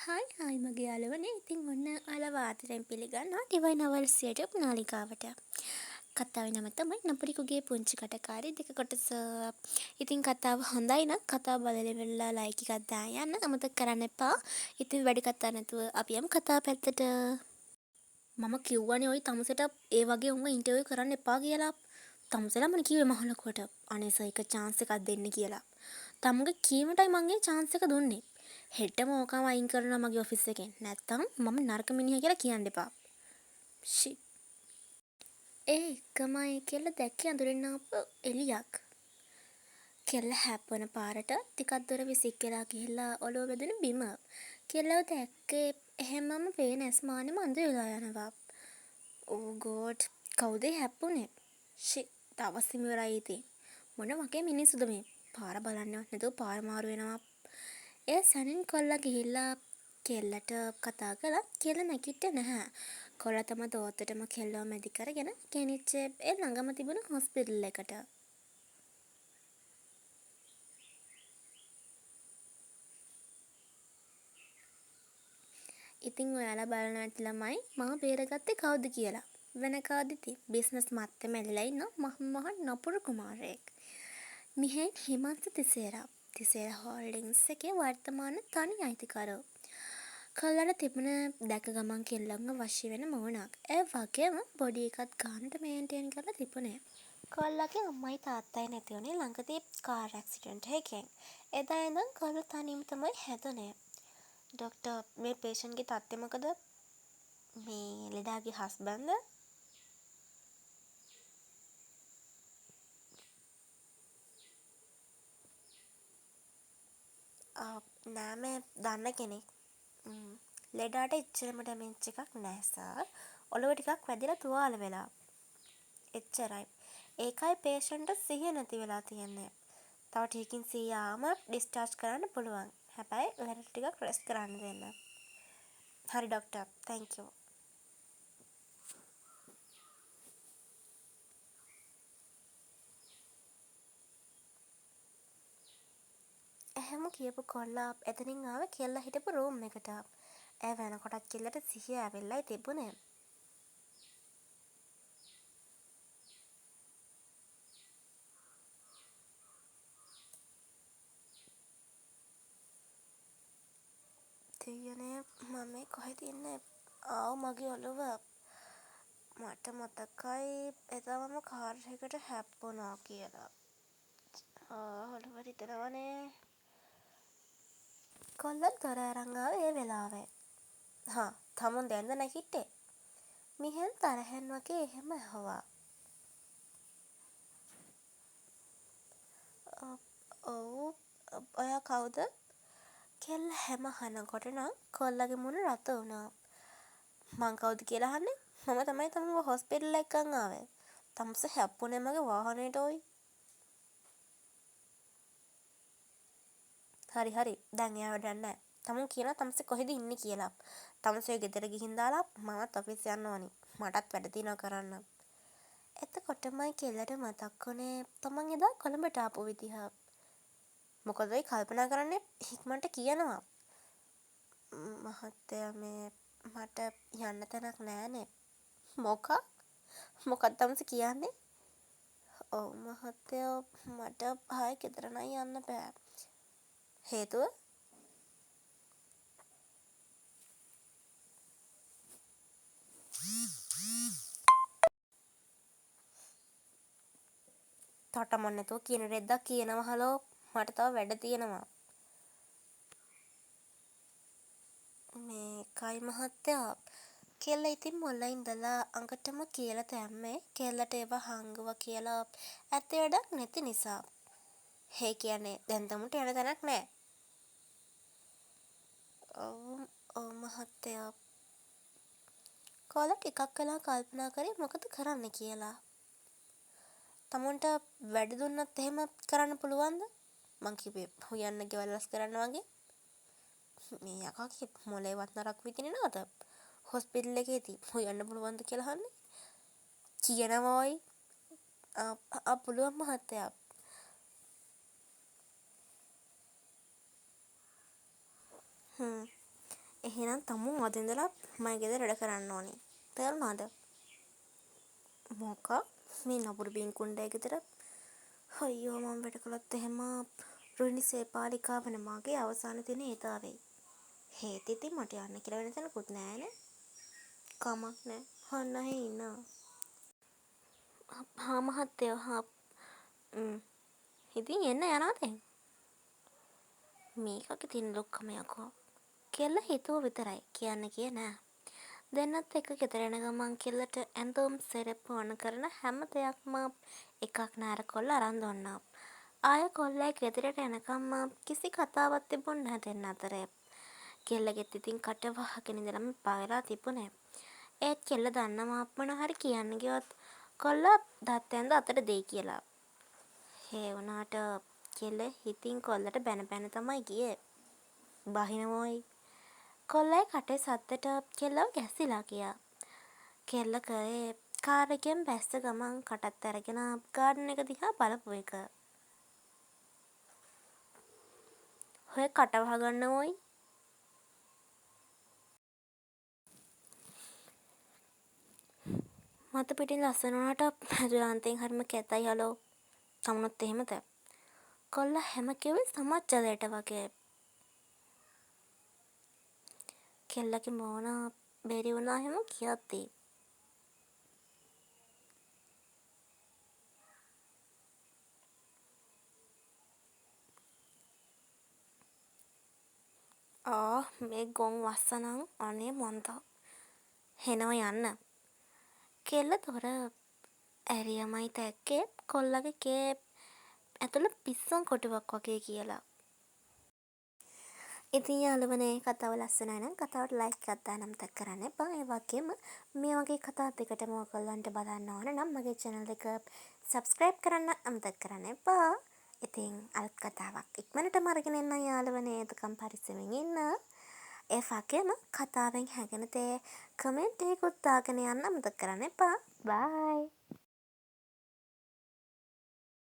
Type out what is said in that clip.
Hi hi මගේ යාළුවනේ. ඉතින් ඔන්න ඔයාලව ආදරෙන් පිළිගන්නවා ඩිවයින් අවර්ස් YouTube නාලිකාවට. කතාවේ නම තමයි නපුරෙකුගේ පුංචි කටකාරී දෙක කොටස. ඉතින් කතාව හොඳයි නම් කතාව බලලා ඉවරලා ලයික් එකක් දාන්න යන්න අමතක කරන්න එපා. ඉතින් වැඩි කතා නැතුව අපි යමු කතාව පැත්තට. මම කිව්වනේ ඔය තමුසෙට ඒ වගේ උන්ව ඉන්ටර්විව් කරන්න එපා කියලා. තමුසෙලාමනේ කිව්වේ මහ ලොකුවට අනේ සර් එක චාන්ස් එකක් දෙන්න කියලා. තමුගේ කීමටයි මං ඒ චාන්ස් එක දුන්නේ. හෙටම ඕකම අයින් කරනවා මගේ ඔෆිස් එකෙන්. නැත්තම් මම නරක මිනිහා කියලා කියන්න එපා. ෂි. ඒ එක්කමයි කියලා දැක්කේ අඳුරෙන් ආපු එළියක්. කෙල්ල හැප්පුණ පාරට ටිකක් දුර විසික් වෙලා ගිහිල්ලා ඔළුව වැදුනේ බිම. කෙල්ලව දැක්කේ එහෙමම පේන ඇස් මානෙම අඳුර වෙලා යනවා. ඕ ගෝඩ්, කවුද ඒ හැප්පුණේ? ෂි, දවසම ඉවරයි ඉතින්. මොන වගේ මිනිස්සුද මේ? පාර බලන්නවත් නැතුව පාර මාරු වෙනවා. ඒ සැනින් කොල්ලා ගිහිල්ලා කෙල්ලට කතා කළා. කෙල්ල නැගිට්ටේ නැහැ. කොල්ලා තම දෝතටම කෙල්ලව මැදි කරගෙන ගෙනිච්චේ ඒ ළඟම තිබුණ හොස්පිටල් එකට. ඉතින් ඔයාලා බලනවා ඇති ළමයි මම බේරගත්තේ කවුද කියලා. වෙන කවුද ඉතින් බිස්නස් මත්තෙම ඇලිලා ඉන්න මහ මහ නපුරු කුමාරයෙක්. මිහෙන් හිමන්ත තිසේරා. තිසේරා හෝල්ඩින්ග්ස් එකේ වර්තමාන තනි අයිතිකරු. කොල්ලට තිබුණ දැක ගමන් කෙල්ලන්ව වශී වෙන මූණක්. ඒ වගේම බොඩි එකත් ගානට මේන්ටේන් කරලා තිබුණේ. කොල්ලගේ අම්මයි තාත්තයි නැති වුණේ ළඟදී කාර් ඇක්සිඩන්ට් එකකින්. එදා ඉඳන් කොල්ල තනියම තමයි හැදුනේ. ඩොක්ටර්, මේ පේෂන්ට්ගේ තත්ත්වය මොකද? මේ ලෙඩාගේ හස්බන්ඩ්ද? නෑ, මේ දන්න කෙනෙක්. ලෙඩාට එච්චරම ඩැමේජ් එකක් නෑ සර්. ඔළුව ටිකක් වැදිලා තුවාල වෙලා. එච්චරයි. ඒකයි පේෂන්ට්ට සිහිය නැති වෙලා තියෙන්නේ. තව ටිකකින් සිහිය ආවම ඩිස්චාර්ජ් කරන්න පුළුවන්. හැබැයි ලෙඩට ටිකක් රෙස්ට් කරන්න දෙන්න. හරි ඩොක්ටර්, thank you. එහෙම කියපු කොල්ලා එතනින් ආවේ කෙල්ල හිටපු රූම් එකට. ඒ වෙනකොටත් කෙල්ලට සිහිය ඇවිල්ලයි තිබුණේ. දෙයියනේ, මම මේ කොහෙද ඉන්නේ? ආව් මගේ ඔළුව. මට මතකයි එදා මම කාර් එකකට හැප්පුණා කියලා. ආ, ඔළුව රිදෙනවනේ. කොල්ලත් දොර අරන් ආවේ ඒ වෙලාවේ. හා, තමුන් දැන්ද නැගිට්ටේ? මිහෙන් තරහෙන් වගේ එහෙම ඇහුවා. ඔව්, ඔයා කවුද? කෙල්ල හැම අහනකොට නම් කොල්ලගේ මුණ රතු වුණා. මං කවුද කියලා අහන්නේ? මම තමයි තමුන්ව හොස්පිටල් එක්කන් ආවේ. තමුසේ හැප්පුණේ මගේ වාහනේට ඔයි. හරි හරි, දැන් එයා වැඩක් නෑ. තමුන් කියනවා තමුසේ කොහෙද ඉන්නේ කියලා. තමුසේ ගෙදර ගිහින් දාලා මමත් ඔෆිස් යන්න ඕනි. මටත් වැඩ තියෙනවා කරන්න. එතකොටමයි කෙල්ලට මතක් වුණේ තමන් එදා කොළඹට ආපු විදිහ. මොකද ඔය කල්පනා කරන්නේ? ඉක්මනට කියනවා. මහත්තයා, මේ මට යන්න තැනක් නෑනේ. මොකක්? මොකක්ද තමුසේ කියන්නේ? ඔව් මහත්තයා, මට ආයෙ ගෙදර නම් යන්න බෑ. හේතුව? තටමන් නැතුව කියන රෙද්දක් කියනවා. හලෝ, මට තව වැඩ තියෙනවා. මේකයි මහත්තයා. කෙල්ල ඉතින් මුල ඉඳලා අඟටම කියලා දැම්මේ කෙල්ලට ඒවා හංගුවා කියලා ඇති වැඩක් නැති නිසා. ඒ කියන්නේ දැන් තමුන්ට යන තැනක් නෑ. ඔව් ඔව් මහත්තයා. කොල්ල ටිකක් වෙලා කල්පනා කරේ මොකද කරන්න කියලා. තමුන්ට වැඩ දුන්නත් එහෙම කරන්න පුළුවන්ද? මං කිව්වේ හොයන්න ගෙවල් අස් කරන්න වගේ. මේ යකාගේ මොලේවත් නරක් විදිනේ නේද? හොස්පිටල් එකේදී හොයන්න පුළුවන්ද කියලා අහන්නේ. කියනවා ඔයි. ආ, පුළුවන් මහත්තයා. හ්ම්. එහෙනම් තමුන් අද ඉඳලා මගේ ගෙදර වැඩ කරන්න ඕනේ. තේරුණාද? මොකක් මේ නපුරු බිංකුණ්ඩේ ගෙදර? අයියෝ මම වැඩ කළොත් එහෙම රුහිණි සේපාලිකා වන මගේ අවසාන දිනේ එදා වෙයි. හේත් ඉතින් මට යන්න කියලා වෙන තැනකුත් නෑනේ. කමක් නෑ. අන්න අහේ ඉන්නවා. හා මහත්තයෝ හා ඉතින් එන්න යනවා දැන්. මේකගේ තියෙන ලොක්කම යකෝ. කෙල්ල හිතුව විතරයි කියන්න ගියේ නෑ. දෙන්නත් එක්ක ගෙදර එන ගමන් කෙල්ලට ඇඳුම් සෙරෙප්පු ඕන කරන හැම දෙයක්ම එකක් නෑ අර කොල්ල අරන් දුන්නා. ආය කොල්ලයි ගෙදරට එනකම්ම කිසි කතාවක් තිබුණ නැහැ දෙන්න අතරේ. කෙල්ලගෙත් ඉතින් කට වහගෙන ඉඳලම එපා වෙලා තිබුණේ. ඒත් කෙල්ල දන්නවා මොන හරි කියන්න ගියොත් කොල්ල දත් ඇන්ද අතට දෙයි කියලා. ඒ වුණාට කෙල්ල හිතින් කොල්ලට බැන බැන තමයි ගියේ. බහිනවෝයි. කොල්ලයි කටේ සද්දෙට කෙල්ලව ගැස්සිලා ගියා. කෙල්ල කරේ කාර් එකෙන් බැස්ස ගමන් කටත් අරගෙන ගාඩන් එක දිහා බලපු එක. ඔය කට වහගන්න ඕයි. මතු පිටින් ලස්සන වුණාට ඇතුළාන්තයෙන් හරිම කැතයි හලෝ. තමුණුත් එහෙමද? කොල්ලා හැම කිව්වේ සමච්චලයට වගේ. කෙල්ලගේ මෝන බැරි වුණා එහෙම කියද්දි. ආ මේ ගොන් වස්ස නම් අනේ මන්දා. එනවා යන්න. කෙල්ල දොර ඇරියමයි දැක්කේ කොල්ලගේ ගේ ඇතුළ පිස්සන් කොටුවක් වගේ කියලා. ඉතින් යාළුවනේ කතාව ලස්සනයි නම් කතාවට ලයික් එකක් දාන්න අමතක කරන්න එපා. ඒ වගේම මේ වගේ කතා දිගටම ඔයගොල්ලන්ට බලන්න ඕන නම් මගේ channel එක subscribe කරන්න අමතක කරන්න එපා. ඉතින් අලුත් කතාවක් ඉක්මනටම අරගෙන එන්නම් යාළුවනේ. එතකම් පරිස්සමෙන් ඉන්න. ඒ වගේම කතාවෙන් හැඟෙන දේ කමෙන්ට් එකකුත් දාගෙන යන්න අමතක කරන්න එපා. බයි.